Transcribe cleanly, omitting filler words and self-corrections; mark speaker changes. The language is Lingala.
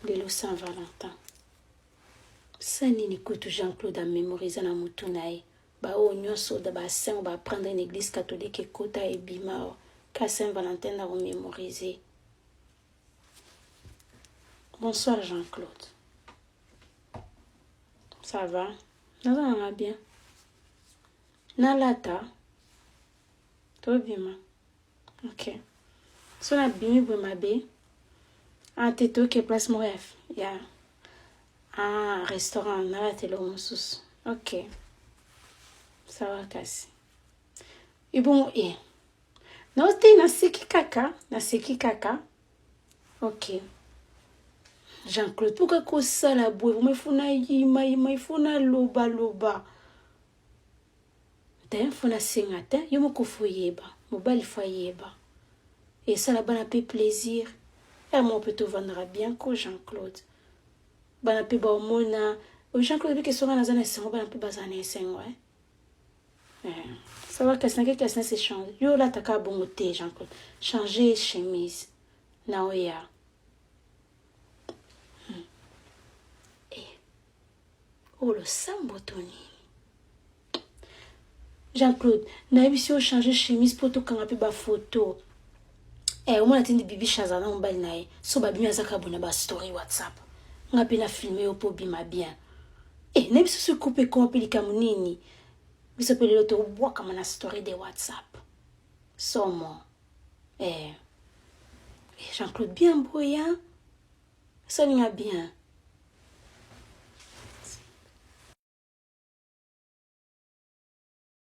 Speaker 1: Lelo Saint Valentin. Sa nini kutu Jean-Claude a mémorise na mutu na ye. Ba oyo nyonso da ba saint ba apprendre na église catholique ekota ebima ka Saint Valentin na ko mémoriser. Bonsoir Jean-Claude. Ça va? Naza nanga bien. Nalata. Tobima. Ok. So nabimi boye mabe. Ah te toke place moko ya, ya ah restaurant nalata eloko mosusu. Ok. Ça va kasi. Ebongo e. No te naseki kaka, naseki kaka. Ok. Jean-Claude, pourquoi kosala boye? Vraiment, il faut na yima yima, il faut na loba loba. Te, faut na senga te, yo moko faut yeba. Mobali faut yeba. Esala bana pe plaisir. Ya moko pe tovandaka bien ko Jean-Claude. Bana pe baomona Jean-Claude bike songa naza na esengo, bana pe bazala na esengo eh. Eh, ça va kasi nake kasi na se change. Yo olataka bongo te Jean-Claude. Changer chemise na oya. Eh. Oyo losambo to nini? Jean-Claude, nayebisi yo changer chemise mpo tokanga mpe bafoto. Eh, omona tindi Bibi Shaza na mobali na ye. So babimi azaka bona ba story WhatsApp. Nga mpe na filme yo mpo bima bien. Eh, nayebisi so coupe ekoma mpe likambo nini? Biso mpe lelo tobwakama na story de WhatsApp. Somo. Eh. Eh, Jean-Claude bien boya. Salinga bien.